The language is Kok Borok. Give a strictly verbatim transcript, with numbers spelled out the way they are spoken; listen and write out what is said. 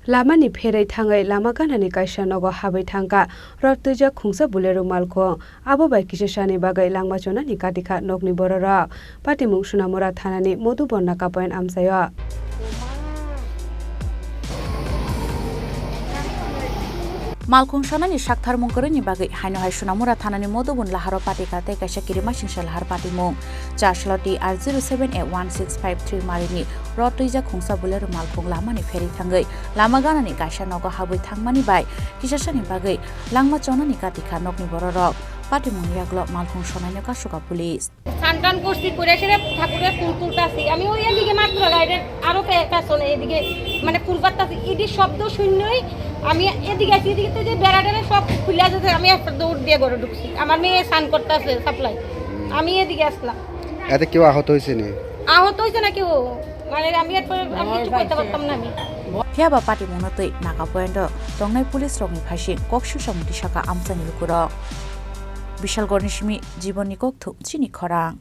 Lamani pherwi thangwi lama ganani kaisa nogo habwi thangkha rot twijak khungsa Bolero malkhung. Abo bai kisa sani bagwi langma chonani katikha nokni bororok. Patimung Sonamura thanani Modhubon Naka Point amchaio. Malkhung sanani saktharmung kwrwini bagwi haino hai Sonamura thanani Modhubon laharo patikha tei kaisa kirimasingsa lahar patimung. Chasla T R zero seven A one six five three marini rot twijak khungsa Bolero malkhung lamani pherwi thangwi lama ganani kaisa nogo habwi thangmani bai kisasani bagwi langma chonani katikha nokni bororok. Patimungni yagulo malkhung sonaino kasukha police. স্নান টান করছি, করে সেরে ঠাকুরের ফুল তুলতাছি। আমি ওই এদিকে মাত্র গাড়ির আরো পে-, পেছনে এদিকে মানে ফুল পাততাছি। ইডি শব্দ শুনলেই আমি এদিকে আছি, এদিকে তো যে বেড়া টেরা সব খুলে যেতে আমি একটা দৌড় দিয়ে ঘরে ঢুকছি। আমার মেয়ে স্নান করতেছে সাপ্লাই, আমি এদিকে আসলাম। এতে কেউ আহত হয়েছে নি? আহত হয়েছে না কেউ, মানে আমি এরপরে আর কিছু করতে পারতাম না আমি। Phiya ba patimungno twi Naka Point o tongnai police rokni phaising kok suksa muti saka amchaini lukurok. Bishalgarhni simi Jibonni Kokthum, chini khorang.